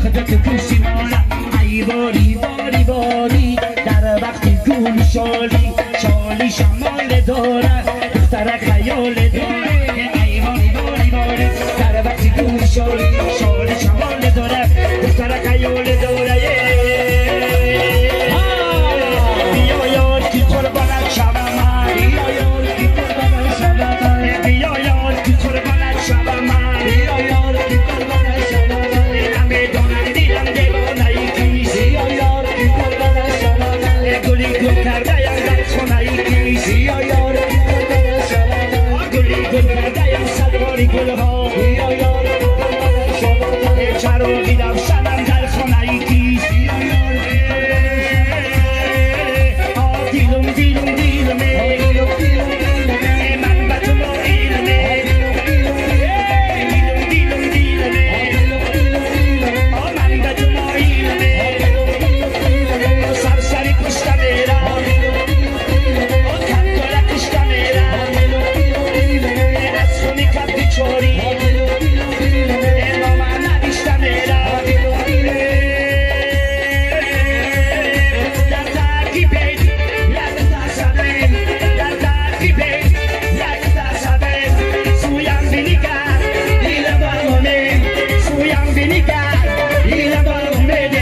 خدا کوشی مالا ای باری باری باری در وقتی گل شالی شالی شمال داره دختر خیال داره ای باری باری باری در وقتی گل شالی شالی شمال داره دختر خیال داره بیا یار کی قربانت شوم بیا یار کی قربانت شوم بیا یار کی قربانت شوم بیا یار کی قربانت شوم نمیدانم دیدم دیوانه ای کیست بیا یار کی قربانت شوم گلی گل کرده ام در خانه ای کیست بیا یار کی قربانت شوم گلی گل کرده ام صد گلها بیا یار کی قربانت شوم چراغی روشنم در خانه ای کیست بیا یار کی قربانت دیلم دیلم دیلم دیلم دیلم دیلم من به تو مایلم دیلم دیلم دیلم دیلم دیلم من به تو مایلم سرسری پشت میرم کم کشته میرم از خونی کبدی چوری نامه نوشته میرم در تعقیب یک تصویر در تعقیب یک تصویر سویم بنگر دیلم آمد سویم بنگر دیلم آمد.